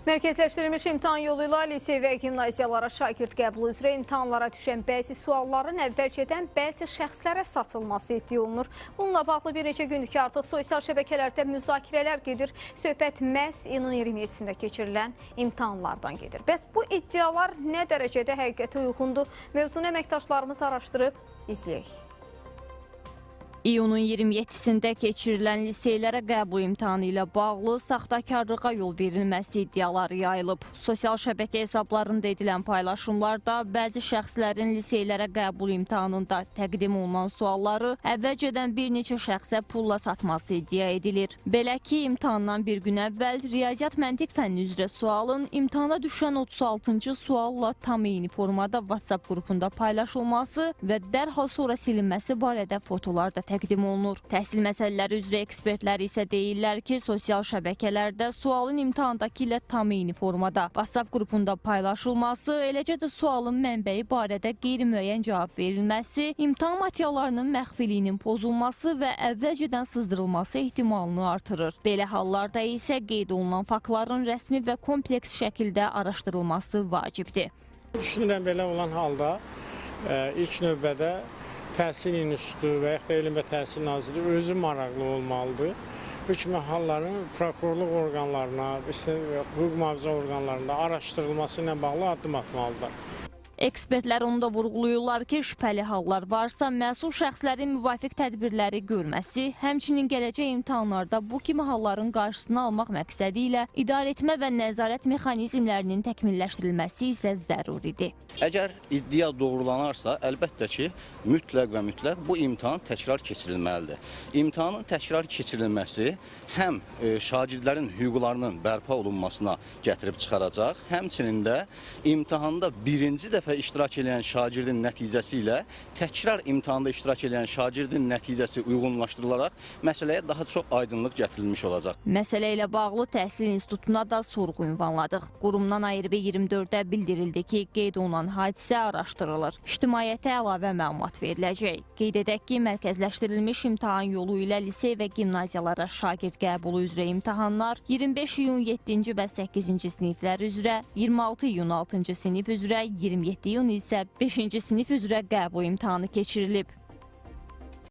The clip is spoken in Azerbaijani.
Mərkəzləşdirilmiş imtahan yolu ilə lisey və gimnaziyalara şagird qəbulu üzrə imtahanlara düşən bəzi sualların əvvəlcədən bəzi şəxslərə satılması iddia olunur. Bununla bağlı bir neçə gündür ki, artıq sosial şəbəkələrdə müzakirələr gedir. Söhbət məhz iyunun 27-sində keçirilən imtahanlardan gedir. Bəs bu iddialar nə dərəcədə həqiqətə uyğundur? Mövzunu əməkdaşlarımız araşdırıb, izləyək. İyunun 27-sində keçirilən liseylərə qəbul imtahanı ilə bağlı saxtakarlığa yol verilməsi iddiaları yayılıb. Sosial şəbəkə hesablarında edilən paylaşımlarda bəzi şəxslərin liseylərə qəbul imtahanında təqdim olunan sualları əvvəlcədən bir neçə şəxsə pulla satması iddia edilir. Belə ki, imtahandan bir gün əvvəl riyaziyyat məntiq fənni üzrə sualın imtahana düşən 36-cı sualla tam eyni formada WhatsApp qrupunda paylaşılması və dərhal sonra silinməsi barədə fotolar da təqdim olunur. Təhsil məsələləri üzrə ekspertlər isə deyirlər ki, sosial şəbəkələrdə sualın imtahandakı ilə tam eyni formada WhatsApp qrupunda paylaşılması, eləcə də sualın mənbəyi barədə qeyri-müəyyən cavab verilməsi, imtahan materiallarının məxfiliyinin pozulması və əvvəlcədən sızdırılması ehtimalını artırır. Belə hallarda isə qeyd olunan faktların rəsmi və kompleks şəkildə araşdırılması vacibdir. Düşünürəm, belə olan halda ilk növbədə Təhsil İnstitutu və yaxud da Elm və Təhsil Nazirliyi özü maraqlı olmalıdır. Bu kimi halların prokurorluq orqanlarına, hüquq mühafizə orqanlarında araşdırılması ilə bağlı addım atmalıdır. Ekspertlər onu da vurğulayırlar ki, şübhəli hallar varsa, məsul şəxslərin müvafiq tədbirləri görməsi, həmçinin gələcək imtahanlarda bu kimi halların qarşısını almaq məqsədi ilə idarəetmə və nəzarət mexanizmlərinin təkmilləşdirilməsi isə zəruridir. Əgər iddia doğrulanarsa, əlbəttə ki, mütləq və mütləq bu imtahan təkrar keçirilməlidir. İmtahanın təkrar keçirilməsi həm şagirdlərin hüquqlarının bərpa olunmasına gətirib çıxaracaq, həmçinin də imtahanda birinci dəfə iştirak edən şagirdin nəticəsi ilə təkrar imtahanda iştirak edən şagirdin nəticəsi uyğunlaşdırılaraq məsələyə daha çox aydınlıq gətirilmiş olacaq. Məsələ ilə bağlı Təhsil İnstitutuna da sorğu ünvanladıq. Qurumdan ARB 24-də bildirildi ki, qeyd olunan hadisə araşdırılır. İctimaiyyətə əlavə məlumat veriləcək. Qeyd edək ki, mərkəzləşdirilmiş imtahan yolu ilə lisey və gimnaziyalara şagird qəbulu üzrə imtahanlar 25 iyun 7-ci və 8-ci siniflər üzrə, 26 iyun 6-cı sinif üzrə, 27 iyun isə 5-ci sinif üzrə qəbul imtahanı keçirilib.